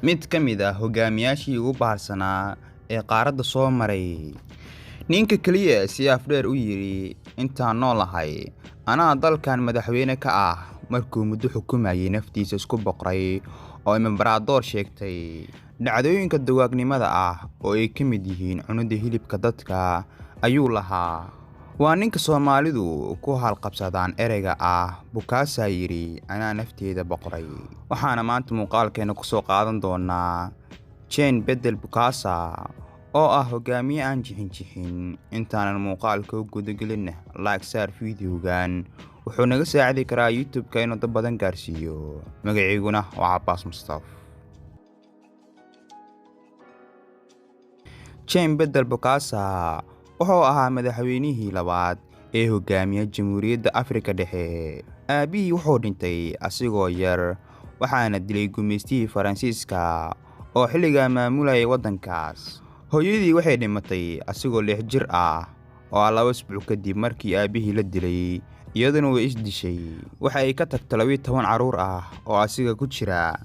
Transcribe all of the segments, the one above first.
Mid ka mid ah hogaamiyaashii ugu bahalsanaa ee qaaradda soo maray. Ninka keliya si afdheer u yidhi intaan noolahay anaa dalkan madaxweyne ka ah markuu muddo xukumayay naftiisa isku boqray oo imbaradoor sheegtay. Dhacdooyinka dawaagnimada ah oo ay ka mid yihiin cunida hilibka dadka ayuu lahaa. Waa ninka Soomaalidu ku halqabsadaan ereyga ah Bukaasaa yidhi anaa nafteeda boqray. Waxaana maanta muuqaalkeena ku soo qaadan doonaa Jean Bedel Bokassa oo ah hogaamiye aan jixin-jixin. Intaanan muuqaalka u gudagelin, like saar fiidiyowgan, wuxuu naga saacidi karaa YouTube-ka inuu dad badan gaarsiiyo. Magaciiguna waa Cabaas Mustaf. Jean Bedel Bokassa wuxuu ahaa madaxweynihii labaad ee hogaamiya Jamhuuriyadda Afrika Dhexe. Aabbihii wuxuu dhintay asigoo yar, waxaana dilay gumaystihii Faransiiska oo xilligaa maamulayay waddankaas. Hooyadii waxay dhimatay asigoo 6 jir ah oo ah 2 isbuuc kadib markii aabbihii la dilay, iyaduna way is dishay. Waxa ay ka tagtay 12 carruur ah oo asiga ku jira.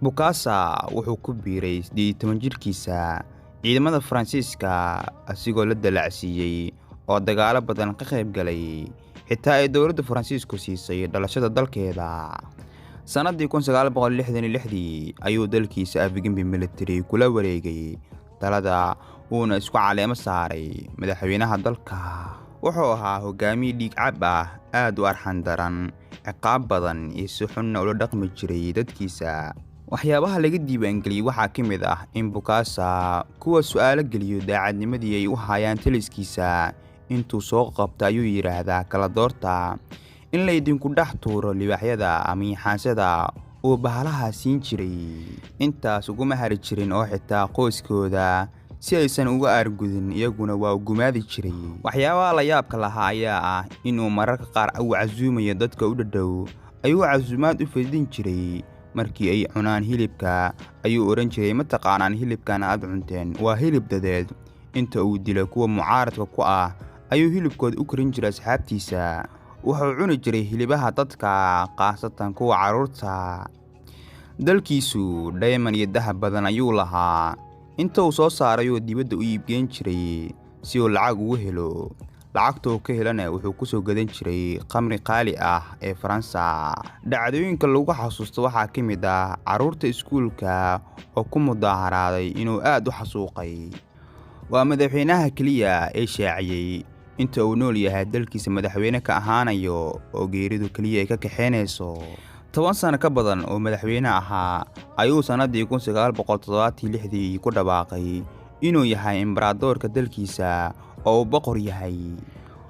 Bokassa wuxuu ku biiray 18 jirkiisa ciidamada Faransiiska asigoo la dallacsiiyey oo dagaalo badan ka qayb galay, xitaa ay dowladda Faransiisku siisay dhalashada dalkeeda. Sanadii 1966 ayuu dalkiisa afgembi military kula wareegay talada, wuuna isku caleemo saaray madaxweynaha dalka. Wuxuu ahaa hogaamiye dhiig cab ah, aad u arxan daran, ciqaab badan iyo si xunna ula dhaqmi jiray dadkiisa. Waxyaabaha laga diiwaangeliyey waxaa ka mid ah in Bokassa kuwa su'aalo geliyo daacadnimadii ay u hayaan taliskiisa intuu soo qabto ayuu yidhaahdaa kala doorta in laydinku dhex tuuro libaaxyada ama yaxaansada uu bahalaha siin jiray. Intaas uguma hari jirin oo xitaa qoyskooda si aysan uga aargudin iyaguna waa gumaadi jiray. Waxyaabaha la yaabka lahaa ayaa ah inuu mararka qaar u casuumayo dadka u dhadhow ayuu casuumaad u fidin jiray. Markii ay cunaan hilibka ayuu oran jiray ma taqaanaan hilibkan aad cunteen waa hilib dadeed. Inta uu dilo kuwa mucaaradka ku ah ayuu hilibkooda u karin jiray asxaabtiisa. Wuxuu cuni jiray hilibaha dadka, khaasatan kuwa carruurta. Dalkiisu dhayman iyo dahab badan ayuu lahaa. Inta uu soo saaray oo dibadda u iibgeyn jiray si uu lacag ugu helo. Lacagta uu ka helana wuxuu ku soo gadan jiray khamri qaali ah ee Faransa. Dhacdooyinka lagu xasuusto waxaa ka mid ah carruurta iskuulka oo ku mudaaharaaday inuu aad u xasuuqay. Waa madaxweynaha keliya ee shaaciyey inta uu nool yahay dalkiisa madaxweyne ka ahaanayo oo geeridu keliya ay ka kaxeynayso. 10 sano ka badan oo madaxweyne ahaa ayuu sanadii 1976 ku dhawaaqay inuu yahay imbaradoorka dalkiisa oo uu boqor yahay.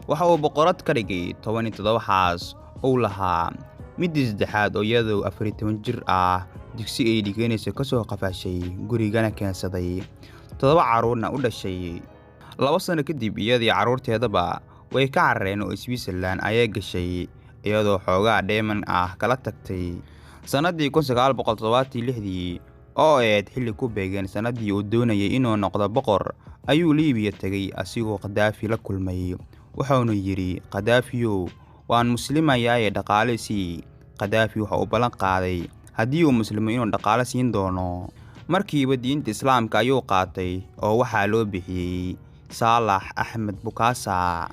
Waxa uu boqorad ka dhigay 17 xaas uu lahaa, midii saddexaad oo iyadoo 14 jir ah dugsi ay dhiganayso ka soo qafaashay gurigana keensaday, 7 carruurna u dhashay. 2 sano kadib iyadii carruurteedaba way ka carareen oo Switzerland ayay gashay iyadoo xoogaa dheeman ah kala tagtay. Sanadii 1976 oo ahayd xilli ku beegan sanadii uu doonayay inuu noqdo boqor ayuu Liibiya tagay asigoo Qadaafi la kulmay. Wuxuuna yidhi Qadaafiyow waan muslimayaaye dhaqaale sii. Qadaafi waxa uu ballan qaaday haddii uu muslimo inuu dhaqaale siin doono. Markiiba diinta Islaamka ayuu qaatay oo waxaa loo bixiyey Saalax Axmed Bokassa.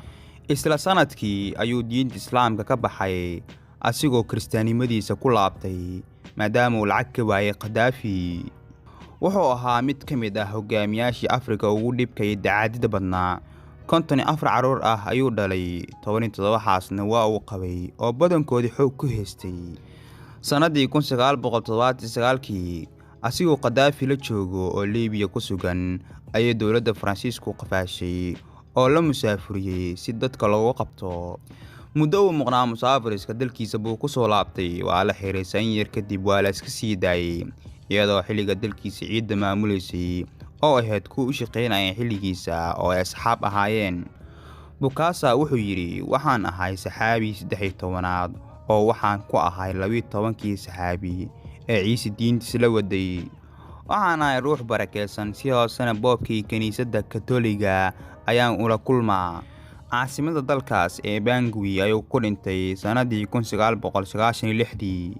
Isla sanadkii ayuu diinta Islaamka ka baxay asigoo kiristaanimadiisa ku laabtay maadaama uu lacag ka waayay Qadaafi. Wuxuu ahaa mid ka mid ah hogaamiyaashii Afrika ugu dhibka iyo dacaadida badnaa. 54 carruur ah ayuu dhalay, 17 xaasna waa uu qabay oo badankoodii xoog ku haystay. Sanadii 1979 asigoo Qadaafi la joogo oo Liibiya ku sugan ayay dowladda Faransiisku qafaashay oo la musaafuriyey si dadka looga qabto. Muddo uu muqnaa musaafiriska dalkiisa buu ku soo laabtay, waa la xiray san yar kadib waa la iska sii daayay iyadoo xilliga dalkiisa ciidda maamulaysay oo ahayd kuwa u shaqeynaya xilligiisa oo ay asxaab ahaayeen. Bokassa wuxuu yidhi waxaan ahay saxaabi 13aad oo waxaan ku ahay 12kii saxaabi ee Ciise diintiisa la waday. Waxaan ahay ruux barakeysan, si hoosena boobkii kiniisadda Katoliga ayaan ula kulmaa. Caasimada dalkaas ee Bangui ayuu ku dhintay sanadii 1996.